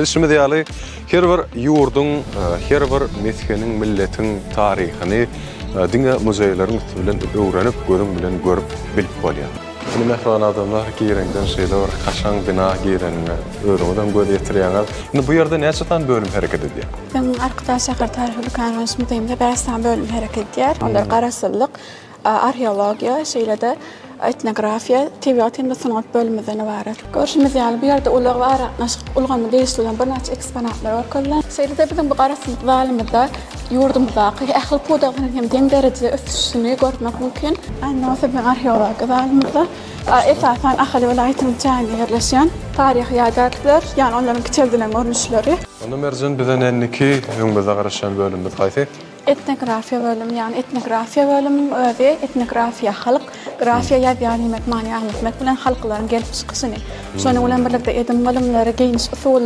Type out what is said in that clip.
Bilşimiz ýaly, her bir ýurduň, her bir mesgeniň, milletiň taryhyny diňe muzeýleriň üsti bilen öwrenip, gözüň bilen görüp, bilip bolýar. Indi mähriban adamlar, gireňden şeýle bir kaşaň bina gireniňe özüňizem göz ýetirýäňiz. Indi bu ýerde näçe sany bölüm hereket edýär? Biziň Arkadag şäher taryhy ülkäni öwreniş muzeýimizde bäş sany bölüm hereket edýär. Olar Garaşsyzlyk, Arheologiýa, şeýle-de etnografiýa, tebigat hem-de sungat bölümimizden ybarat. Görşümiz ýaly, bu ýerde ulag we aragatnaşyk ulgamyna degişli bolan birnäçe eksponatlar görkezilen. Şeýle-de biziň bu Garaşsyzlyk zalymyzda ýurdumyzdaky ähli pudaklaryň hem deň derejede ösüşini görmek mümkin. Indi bolsa biziň arheologiýa zalymyzda, esasan, Ahal welaýatynyň çäginde ýerleşýän taryhy ýadygärlikler, ýagny olaryň kiçeldilen görnüşleri. Onda Merjen bize nendiki öňümizde garaşýan bölümimiz haýsy? Etnografiýa bölümi, ýagny etnografiýa bölüminiň özi etnografiýa, halk, grafiýa ýazýar diýmek many aňlatmak bilen halklaryň gelip çykyşyny, şonuň bilen birlikde edim-gylymlary, geýniş usullary.